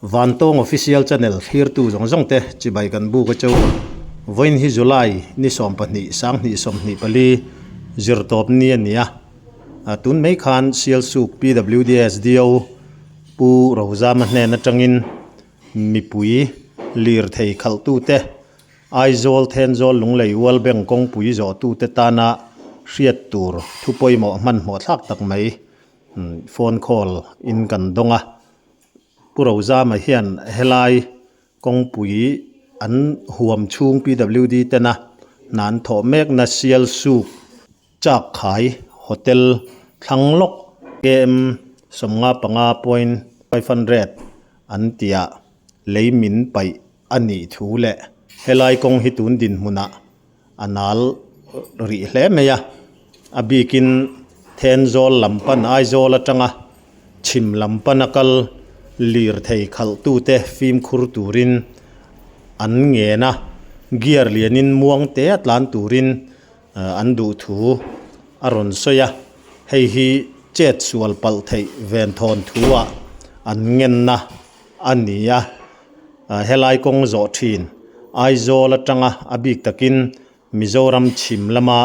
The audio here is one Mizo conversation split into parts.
Vantawng Official Channel thlirtu zawng zawng te chibai kan buk a cheu. Vawiin hi July ni 12 2024 zirtawp ni a ni a. Tun mai khan Sialsuk PWDSDO Pu Rozama hnen atangin mipui lirthei khalhtute Aizawl Thenzawl Lunglei World Bank kawngpui zawhtute tana hriat tur thu pawimawh hmanhmawh thlak tak mai phone call in kan dawng a. Pu Rozama hian helai kawngpui an huam chhung PWD tena hna an thawh mekna Sialsuk Chakkhai Hotel thlang lawk KM 55.5 an tihah lei min paih a nih thu leh helai kawng hi tun dinhmunah a nal rih hle mai a, a bikin Thenzawl lam pan Aizawl atanga chhim lam pana kal lirthei khalhtute fimkhur turin an ngen a, gear lianin muang te a tlan turin an duh thu a rawn sawi a, hei hi chet sual palh theih venthawn thuah an ngenna a ni a. Helai kawng zawh thin Aizawl atanga a bik takin Mizoram chhim lama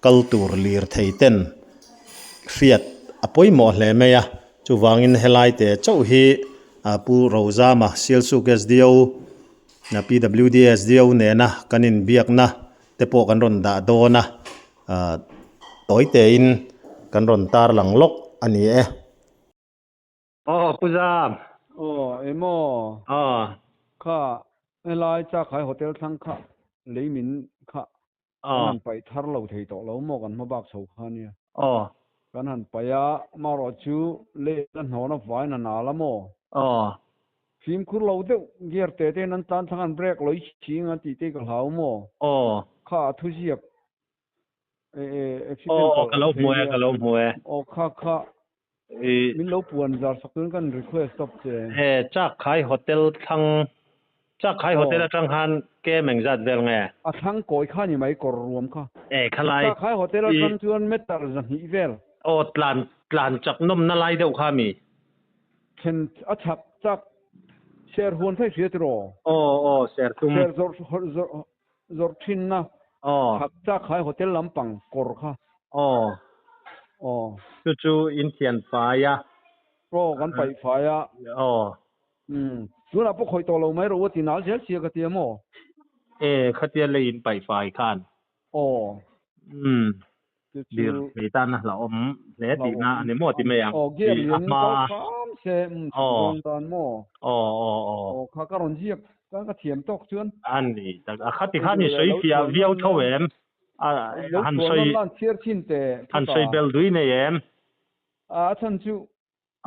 kal tur lirthei ten hriat a pawimawh hle mai a, chuvangin helai te chauh hi Pu Rozama Sialsuk SDO, PWD SDO nena kan inbiakna te pawh kan rawn dah dawn a, tawi tein kan rawn tarlang lawk a ni e. Aw Pu Zam. Aw emaw. Aw. Kha helai Chakhai Hotel thlang kha lei min kha kan han paih thar lo thei tawh lo maw kan hma bak chho kha nia. Aw. Kan han paih a, amaherawh chu lei a hnawn a vain a nal a maw. Aw. Fimkhur lo deuh gear te te in an tlan thlang an brake lawih ching a tih te ka hlau maw. Aw. Kha a thuziak accident Aw ka lo hmu e ka lo hmu e. Aw kha kha min lo puan zar sak turin kan request tawp che. E Chakkhai Hotel thlang Chakkhai Hotel atang khan kem engzat vel nge? A thlang kawi kha ni mai kawr ruam kha. E khalai. Chakkhai Hotel atang chuan meter 200 vel. Aw tlan tlan chak nawmna lai deuh kha mi? Thlen a chak chak ser huan kha i hria tiraw? Aw aw ser tum. Ser zawrh zawrh Zawrh thinna chak chak khai hotel lampang kawr kha. Aw. Aw. Chu chu in thian fai a. Aw kan paih fai a. Aw. Umm. Tunah pawh khawih tawh lo mai rawh u a ti nal zel sia ka ti a maw? E khatia lei in paih fai khan. Aw. Umm. Lir thei tan a hlauhawm hle tihna a ni maw ti mai ang. Aw gear lian in kal hram se umm chhuk dawn tan maw. Aw aw aw. Aw kha ka rawn ziak ka ka thiam tawk chuan. A ni tak a khati khan i sawi fiah viau tho em? A han sawi han sawi bel dui nei em? A chhan chu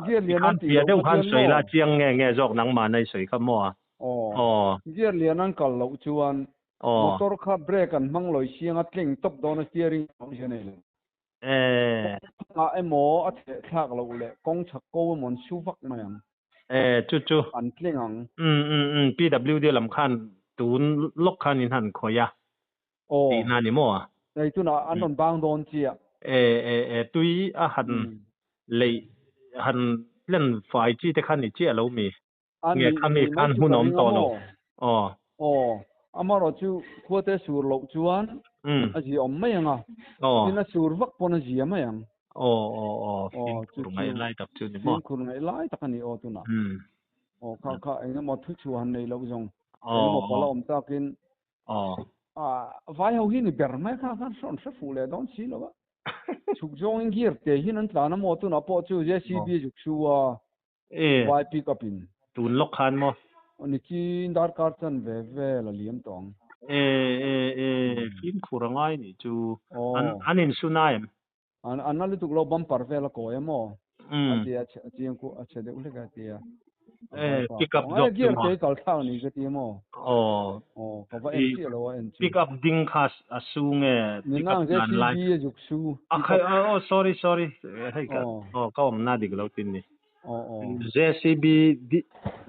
gear lian an tih loh deuh khan sawi la chiang nge nge zawk nangmah na i sawi kha maw? Aw. Gear lian an kal loh chuan motor kha brake an hmang lawi siang a tleng tawp dawn a steering a awm hian ei lo. Kawng emaw a chheh thlak loh leh kawng chhak ko emaw an su vak mai ang. Chu chu. An tleng ang. Umm umm umm PWD lam khan tun lawk khan in han khawih a. Aw. Tihna ni maw? Hei tunah an rawn bang dawn chiah. E e e tui a han leih han tlen fai chi te kha ni chiah lo mi? A Nge nih kha mi nih mai khan chu hmun ka a awm ring a tawh lo. maw? Aw. Aw. Amaherawh chu khuate sur loh chuan a zia awm mai ang a. Aw. Tin a sur vak pawn a zia mai ang. Aw aw aw. Aw chu Fimkhur chu ngaih lai tak chu ni maw? Fimkhur ngaih lai tak a ni aw tunah. Aw kha kha eng emaw thu chhuah han nei loh zawng. Aw Eng emaw pala aw. awm takin Aw. Vai ho hi ni ber mai kha khan hrawn hre fuh leh dawn si lo a. Chhuk zawngin gear te hian an tlan a maw tunah pawh chu JCB zuk su a vai pick up in. Tun lawk khan maw? Nikin darkar chan ve vel a liam tawh ang. E e e fimkhur a ngai nih chu. An insu na em? An an na lutuk lo bumper vel a kawi a maw? A tia a chiang khu a chhe deuh hlek a tia. Eh pick up zawk chu gear te kal thlak ni ka tia maw? Aw. Aw ka va en chiah lo a en chu. Pick up ding kha a su nge pick up nan lai. JCB a zuk su. A khai aw sorry sorry hei ka aw ka awm na dik lo tin ni. Aw aw. JCB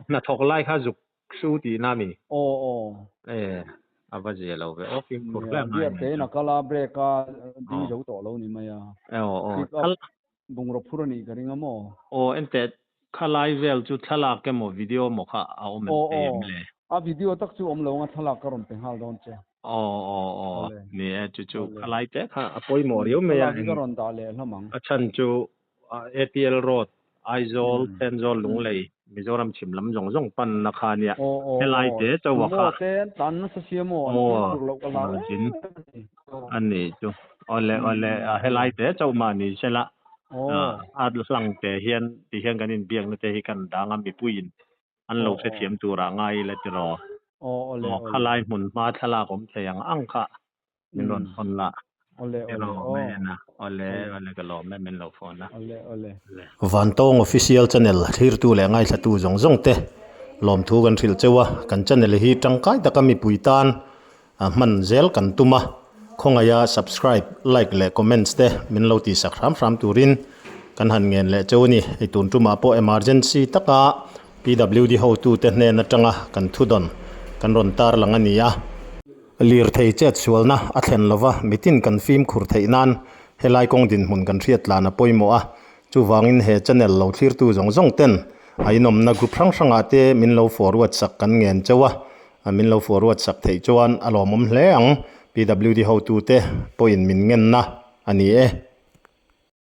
hnathawk lai kha zuk Su tih na mi? Aw aw. E, a va zia lo ve. Aw fimkhur hle mai. Gear te in a kal a, brake a ding zo tawh lo ni mai a. Aw aw. Pick up bungraw phur a nih ka ring a maw? Aw enteh Khalai vel chu thlalak emaw video emaw kha a awm em Aw thei aw em le? A video tak chu awm lo anga thlalak ka rawn pe nghal dawn che. Aw aw aw Awle ni e chu chu awle. khalai te kha a pawimawh riau mai a Thlalak hi eng ka rawn dah leh hlawm ang. a chhan chu ATL road Aizawl Thenzawl Lunglei Mizoram chhim lam zawng zawng panna kha ania Aw aw helai aw te chauh a Sumo kha te an tlan nasa sia maw an aw fimkhur loh ka hlau ralzin em em a ni. Aw. a nih chu awle awle helai te chauh mah ni sela a hlang te hian ti hian kan inbiakna te hi kan dang a mipuiin an lo hrethiam turah ngai ila tiraw aw khalai hmun hma thlalak awm thei ang ang kha min rawn phone la tiraw men a awle awle ka lawm e min lo phone a awle. Vantawng Official Channel thlirtu leh ngaithlatu zawng zawng te lawmthu kan hrilh cheu a, kan channel hi tangkai taka mipui tan hman zel kan tum a, khawngaiha subscribe, like leh comments te min lo tihsak hram hram turin kan han ngen leh cheu a ni. Hei tun tumah pawh emergency taka PWD hotute hnen atanga kan thudawn kan rawn tarlang a ni a. Lirthei chet sualna a thlen lova mitin kan fimkhur theih nan helai kawng dinhmun kan hriat tlan a pawimawh a, chuvangin he channel lo thlirtu zawng zawng ten a inawmna group hrang hrangah te min lo forward sak kan ngen cheu a. Min lo forward sak theih chuan a lawmawm hle ang, PWD hotute pawhin min ngenna a ni e.